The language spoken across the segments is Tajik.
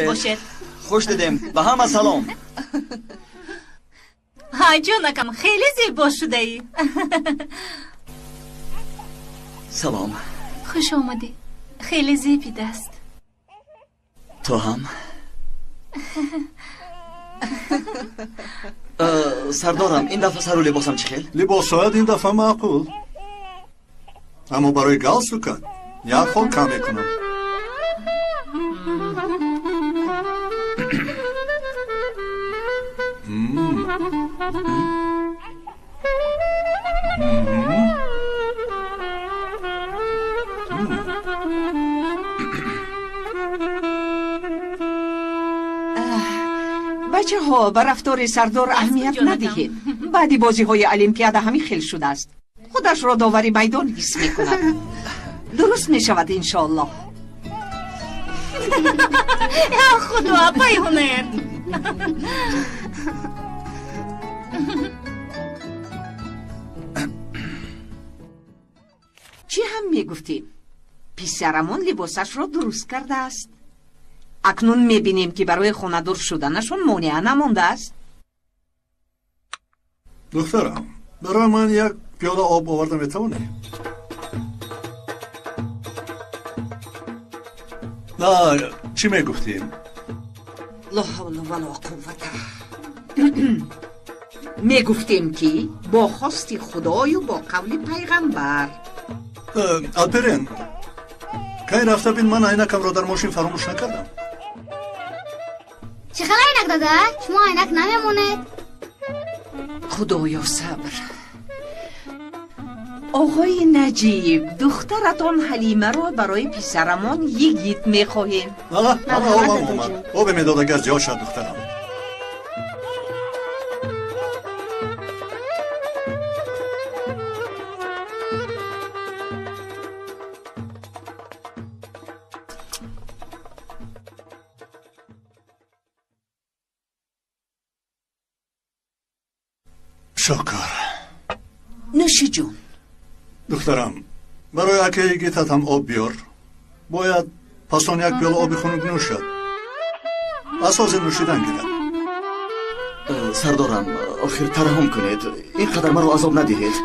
Бошед. Хуш дидем. Ба ҳама салом. Ҳа, ҷонакам, хеле зебо шудаӣ. Салом. Хуш омадӣ. Хеле зебидааст. Ту ҳам? Сардорам, ин дафъа сару либосам чӣ хел? Либосҳоят ин дафъа маъқул. Аммо барои галстукат як хол кам мекунам. Бачаҳо, ба рафтори сардор аҳамият надиҳед. Баъди бозиҳои олимпиада ҳамин хел шудааст. Худашро довари майдон ҳис мекунад. Дуруст мешавад, иншоаллоҳ. Я худо, апаи ҳунар. Чӣ ҳам мегуфтем? Писарамон либосашро дуруст кардааст. Акнун мебинем, ки барои хонадор шуданашон монеа намондааст. Духтарам, барои ман як пиёла об оварда метавонӣ? На, чӣ мегуфтем? Ло ҳавла вало қуввата. Мегуфтем, ки бо хости худою бо қавли пайғамбар. Алперен, кай рафта бин, ман айнакамро дар мошин фаромӯш накардам. Чӣ хел айнак, дада? Шумо айнак намемонед. Худоё, сабр. Оғои Наҷиб, духтаратон Ҳалимаро барои писарамон Йигит мехоҳем. Обам омад. Обе медод, агар зиёд шад, духтарам. Шукр. Нӯши ҷон. Духтарам, барои акаи Йигитат ҳам об биёр. Бояд пас он як пиёла оби хунук нӯшад. Асоси нӯшидан гирад. Сардорам, охир тараҳум кунед. Ин қадар маро азоб надиҳед.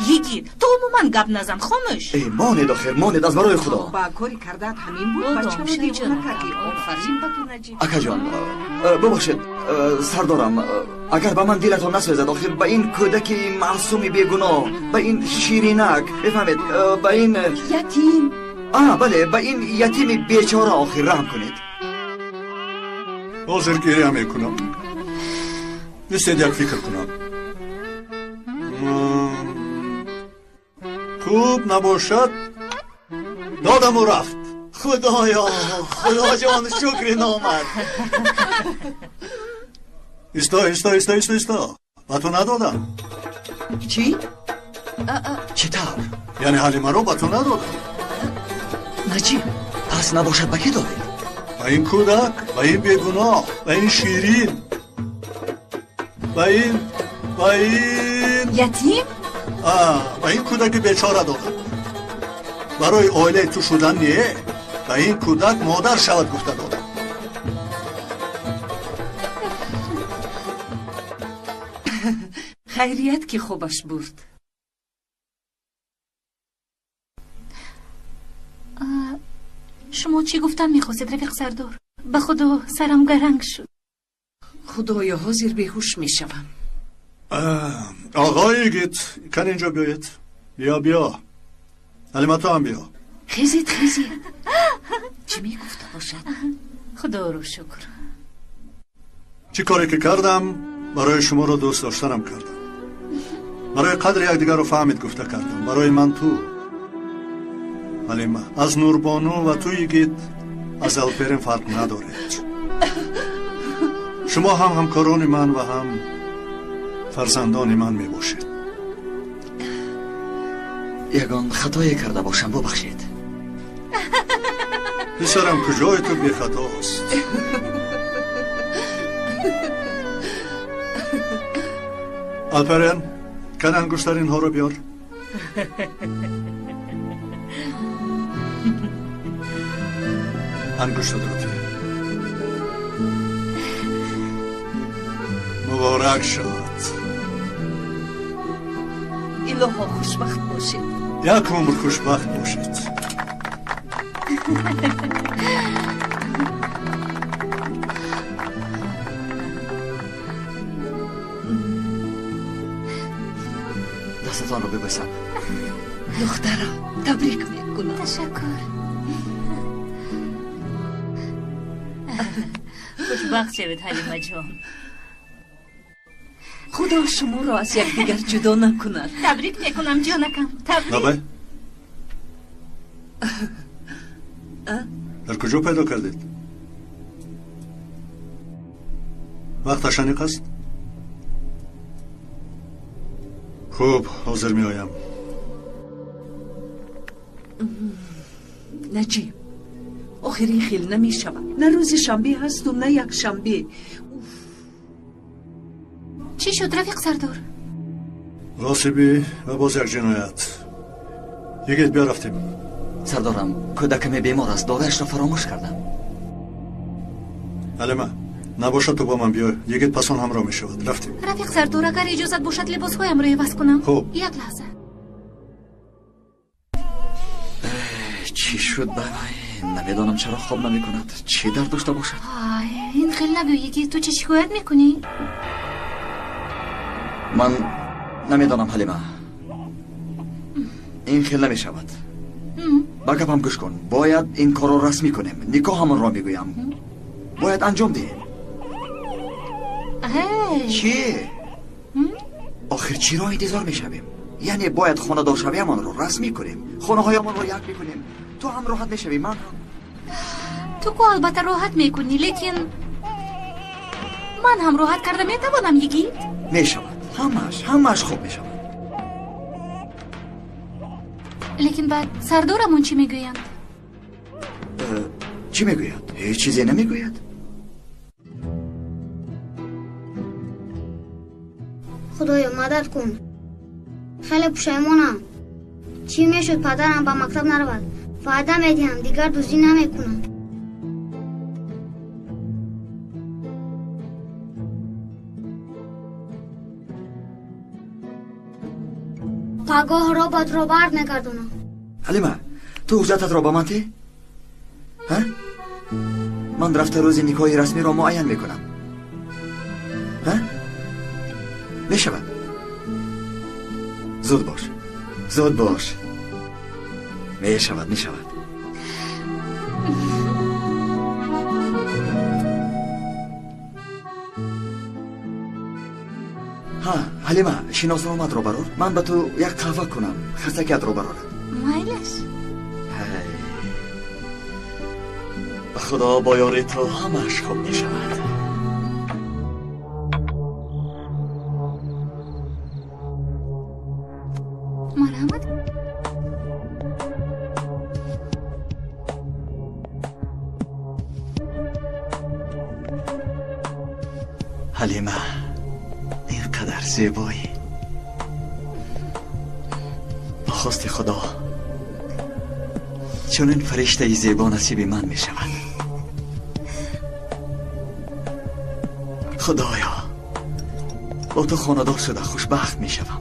Йигит, ту умуман гап назан, хомӯш. Э, монед, охир, монед, аз барои худо. Ба кори кардаат ҳамин буд, бачаро девона кардӣ. Офарин ба ту, Наҷиб. Акаҷон, бубахшед, сардорам, агар ба ман дилатон насӯзад, охир ба ин кӯдаки маъсуми бегуноҳ, ба ин ширинак, бифаҳмед, ба ин ятим. А, бале, ба ин ятими бечора охир раҳм кунед. Ҳозир гиря мекунам. Бистед, як фикр кунам. Хуб набошад, додаму рафт. Худоё, худоҷон, шукри номад. Исто, исто, исто, исто, исто. Ба ту надодам. Чӣ? Чӣ тавр? Яъне Ҳалимаро ба ту надодам. Наҷиб. Пас набошад, ба кӣ додед? Ба ин кӯдак, ба ин бегуноҳ, ба ин ширин, ба ин, ба ин ятим? Ба ин кӯдаки бечора додам. Барои оилаи ту шудан не, ба ин кӯдак модар шавад гуфта додам. Хайрият, ки хобаш бурд. Шумо чӣ гуфтан мехостед, рафиқ сардор? Ба худо, сарам гаранг шуд. Худоё, ҳозир беҳуш мешавам. Оғои Йигит, кан инҷо биёед. Биё, биё. Ҳалима, ту ҳам биё. Хезед, хезед. Чӣ мегуфта бошад? Худоро шукр. Чӣ коре ки кардам, барои шуморо дӯст доштанам кардам. Барои қадри якдигарро фаҳмид гуфта кардам. Барои ман ту, Ҳалима, аз Нурбону ва ту, Йигит, аз Алперин фарқ надоред. Шумо ҳам ҳамкорони ман ва ҳам фарзандони ман мебошед. Ягон хатое карда бошам, бубахшед. Писарам, куҷои ту бехатост? Алперен, кан ангуштаринҳоро биёр. Ангуштатро тӣ. Муборак шавад. Илоҳо хушбахт бошед. Як умр хушбахт бошед. Дастатонро бибӯсам. Духтарам, табрик мекунам. Ташаккур. Хушбахт шавед, Ҳалимаҷон. Худо шуморо аз якдигар ҷудо накунад. Табрик мекунам, ҷонакам. Табрик. Лабай. Дар куҷо пайдо кардед? Вақташ аниқ аст? Хуб, ҳозир меоям. Наҷиб, охир ин хел намешавад. На рӯзи шанбе ҳасту, на якшанбе. Чӣ шуд, рафиқ Сардор? Ғосибӣ ва боз як ҷиноят. Йигит, биё рафтем. Сардорам, кӯдакаме бемор аст, доруяшро фаромӯш кардам. Ҳалима, набошад ту бо ман биё. Йигит пасон ҳамроҳ мешавад. Рафтем. Рафиқ Сардор, агар иҷозат бошад, либосҳоямро иваз кунам. Хуб. Як лаҳза. Чӣ шуд ба вай? Намедонам чаро хоб намекунад. Чӣ дард дошта бошад? Ай, ин хел нагӯ, йигит, ту чӣ шикоят мекунӣ? Ман намедонам, Ҳалима. Ин хел намешавад. Ба гапам гӯш кун. Бояд ин корро расмӣ кунем. Никоҳамонро мегӯям. Бояд анҷом диҳем. Чӣ? Охир чиро интизор мешавем? Яъне бояд хонадоршавиамонро расмӣ кунем. Хонаҳоямонро як мекунем. Ту ҳам роҳат мешавӣ, ман ҳам. Ту ку албатта роҳат мекунӣ, лекин ман ҳам роҳат карда метавонам, йигит? Мешавад. Ҳамааш, ҳамааш хуб мешавад. Лекин баъд сардорамон чӣ мегӯянд? Чӣ мегӯяд? Ҳеҷ чизе намегӯяд. Худоё, мадад кун. Хеле пушаймонам. Чӣ мешуд падарам ба мактаб наравад? Ваъда медиҳам, дигар дуздӣ намекунам. Пагоҳ роботро бармегардонам. Ҳалима, ту ҳуҷҷататро ба ман те? Ҳа? Ман рафта рӯзи никоҳи расмиро муайян мекунам. Ҳа? Мешавад. Зуд бош. Зуд бош. Мешавад, мешавад. Ҳа, Ҳалима, шиносномаатро барор. Ман ба ту як қаҳва кунам. Хастагиатро барорад. Майлаш. Ҳай. Ба Худо, бо ёри ту ҳамааш хуб мешавад. Марҳамат. Ҳалима, ин қадар зебоӣ. Ба хости Худо чунин фариштаи зебо насиби ман мешавад. Худоё, бо ту хонадор шуда хушбахт мешавам.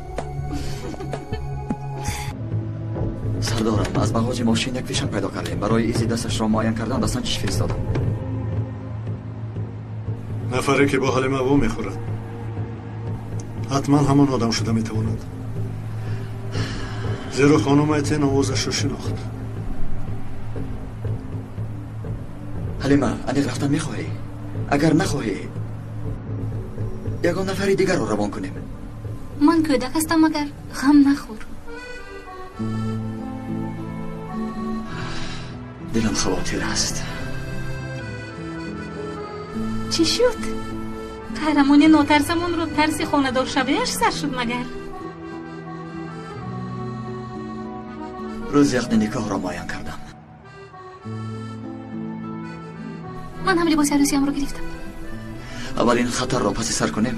Сардорам, аз бағоҷи мошин як фишанг пайдо кардем. Барои изи дасташро муайян кардан ба санҷиш фиристодам. Нафаре ки бо Ҳалима во мехӯрад, ҳатман ҳамон одам шуда метавонад. Зеро хонум Айтен овозашро шинохт. Ҳалима, аниқ рафтан мехоҳӣ? Агар нахоҳӣ, ягон нафари дигарро равон кунем. Ман кӯдак ҳастам, агар ғам нахӯр. Дилам хавотир аст. Чӣ шуд? Қаҳрамони нотарсамонро тарси хонадоршавиаш сар шуд магар? Рӯзи ақди никоҳро муайян кардам. Ман ҳам либоси арӯсиамро гирифтам. Аввал ин хатарро паси сар кунем,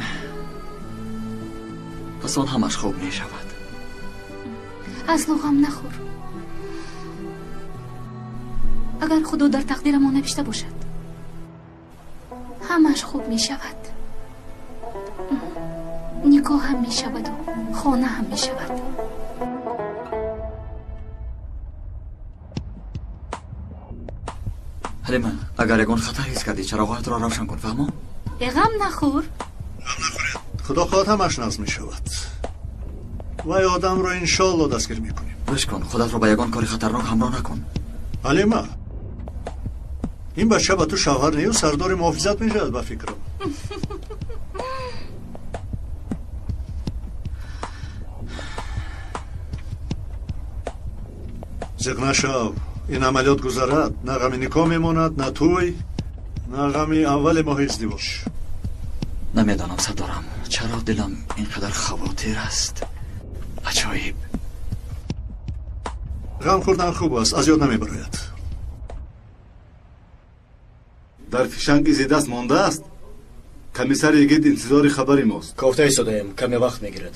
пас он ҳамаш хуб мешавад. Асло ғам нахӯр. Агар Худо дар тақдирамон навишта бошад, Ҳамааш хуб мешавад. Никоҳ ҳам мешаваду хона ҳам мешавад. Ҳалима, агар ягон хатар ҳис кардӣ, чароғҳоятро равшан кун, фаҳмо? Э, ғам нахӯр. Худо хоҳад, ҳамаш нағз мешавад. Вай одамро иншоалло дастгир мекунем. Гӯш кун, худатро ба ягон кори хатарнок ҳамроҳ накун. Ҳалима, ин бача ба ту шавҳар нею сардори муҳофизат мешавад, ба фикрам. Зиқ нашав, ин амалиёт гузарад, на ғами никоҳ мемонад, на тӯй, на ғами аввали моҳи издивоҷ. Намедонам, сардорам, чаро дилам ин қадар хавотир аст. Аҷоиб. Ғам хӯрдан хуб аст, аз ёд намебарояд. Дар фишанг изи даст мондааст. Комиссари йигит интизори хабари мост. Кофта истодаем, каме вақт мегирад.